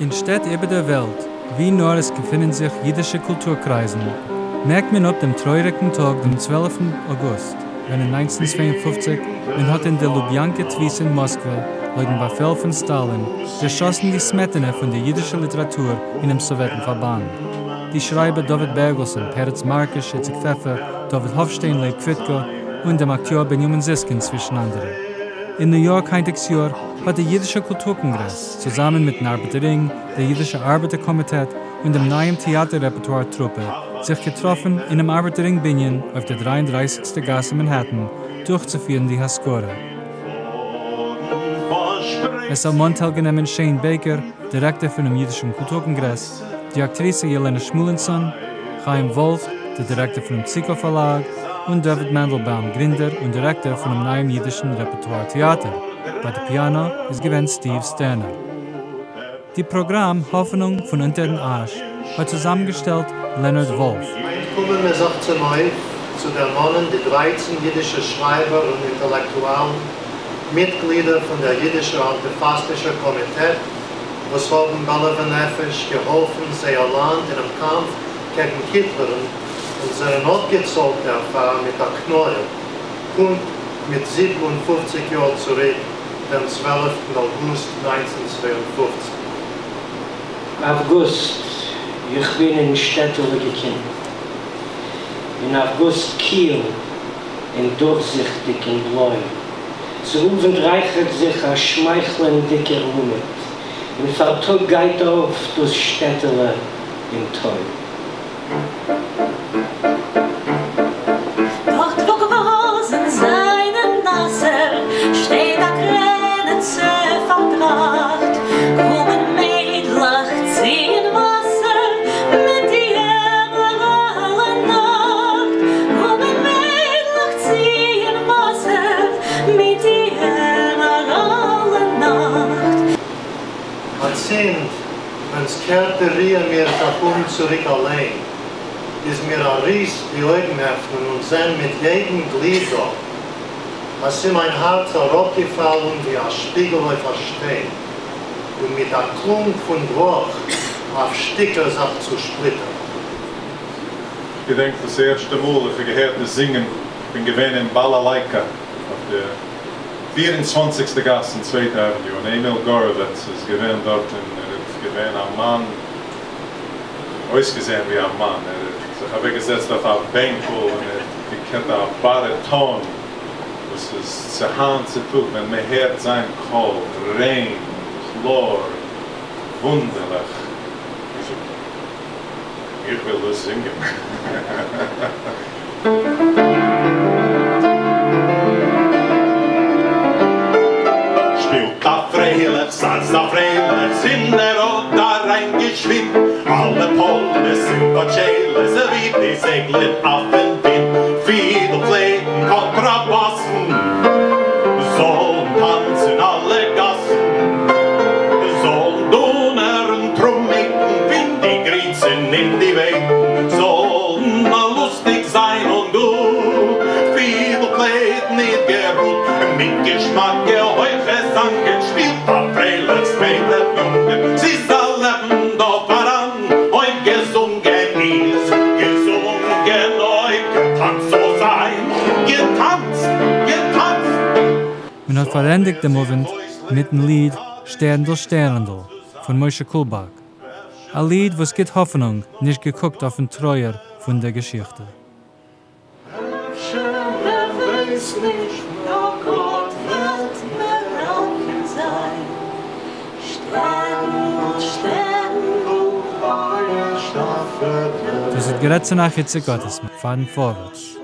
אין שטעט איבער דער וועלט, וואו נאר עס געפינען זיך אידישע קולטור-קרייזן, מערקט מען אפ דעם טרויעריגן טאג דעם צוועלפטן אוגוסט, ווען אין 1952 מען האט אין דער לוביאנקע תפיסה אין מאסקווע, לויטן באפעל פון סטאלין, דערשאסן די סמעטענע פון דער אידישער ליטעראטור אינעם סאוועטן פארבאנד. די שרייבער דוד בערגעלסאן, פרץ מארקיש, איציק פעפער, דוד האפשטיין, לייב קוויטקא, און דעם אקטיאר בנימין זיסקינד צווישן אנדערע. אין ניו יארק היינטיגס יאר האט דער אידישער קולטור קאנגרעס, צוזאמען מיטן ארבעטער רינג, דער אידישער ארבעטער קאמיטעט און דעם נייעם טעאטער רעפערטואר טרופע, זיך געטראפן אינעם ארבעטער רינג בנין אויף דער דריי און דרייסיגסטער גאס אין מאנהעטן דורכצופירן די הזכרה. עס האבן אנטיילגענומען שיין בעיקער, דירעקטאר פונעם אידישן קולטור קאנגרעס, די אקטריסע יעלענע שמואלינסאן, חיים וואלף, דער דירעקטאר פונעם ציקא פארלאג, און דוד מאנדלבאום, גרינדער און דירעקטאר פונעם נייעם אידישן רעפערטואר טעאטער. ביי די פיאנא איז געווען סטיוו סטערנער. די פראגראם האפענונג פון אונטערן אש האט צוזאמענגעשטעלט לענארד וואלף. היינט קומען מיר זיך צונויף צו דערמאנען די דרייצן יידישע שרייבער און אינטעלעקטואלן, מיטגלידער פון דער יידישער אנטיפאסטישער קאמיטעט, וואס האבן בלב ונפש געהאלפן זייער לאנד אינעם קאמף קעגן היטלערן און זענען אפגעצאלט דערפאר מיט א קנויל, פונקט מיט 57 יאר צוריק, דעם צוועלפטן אויגוסט 1952. אווגוסט, איך בין אין שטעטעלע געקומען. אין אווגוסט קיל און דורכזיכטיק און בלוי. צו אוונט רייכערט זיך א שמייכלענדיקער אומעט, און פארטאג גייט אויף דאס שטעטעלע אין טוי. דאָרט וואו גראָזן זיינען נאַסער, שטייט אַ קרענעצע פאַרטראַכט, קומען מיידלעך ציען וואַסער מיט די עמער אַלע נאַכט. קומען מיידלעך ציען וואַסער מיט די עמער אַלע נאַכט. אַצינד, ווען ס'קערט די ראיה מיר זיך אום צוריק אַליין, איז מיר אַ ריס די אויגן עפֿענען און זען מיט יעדן גליד דאָ, אַז ס'איז מיין האַרץ אַראָפּגעפֿאַלן ווי אַ שפּיגל אויף אַ שטיין און מיט אַ קלונג פֿון בראָך אויף שטיקער זיך צושפּליטערט. כ'געדענק דאס ערשטע מאל איך האב געהערט דאס זינגען, כ'בין געווען אין באלאלייקא אויף די פיר און צוואנציגסטע גאס און צווייטע avenue, און עמיל גאראוועץ איז געווען דארט און ער איז געווען א מאן, אויסגעזען ווי א מאן, ער האט זיך אוועקגעזעצט אויף א בענקל און ער האט געקענט א באריטאן וואס איז צו היינט צו טאג ווען מען הערט זיין קול ריין קלאר וואונדערליך געזאגט איך וויל דאס זינגען. שפילט א פרייליך סאיז א פרייליך זינער האט אריין געשווינד אלע פאלעס און פאטשיילעס ווי די זעגלען אויפן ווינט פידל פלייטן קאנטראבאסן זאלן טאנצן אלע גאסן זאלן דונערן טרומייטן פון די גריצן אין די ווייטן זאלן לוסטיג זיין און גוט פידל פלייטן ניט גערוט מיט געשמאקע הויכע זאנגען שפילט א פרייליך ס'מיידלעך יונגען ס'איז א לעבן דא פאראן אויב געזונגען איז געזונגען אויב געטאנצט זאל זיין געטאנצט געטאנצט. מען האט פארענדיגט דעם אווענט מיטן ליד שטערנדל שטערנדל פון משה קולבאק, א ליד וואס גיט האפענונג נישט געקוקט אויפן טרויער פון דער געשיכטע. אפשר ווער ווייסט נישט נאר גאט וועט מרחם זיין. שטערנדל שטערנדל דאס האט גערעדט צו אייך איציק גאטעסמאן פארן פארווערטס.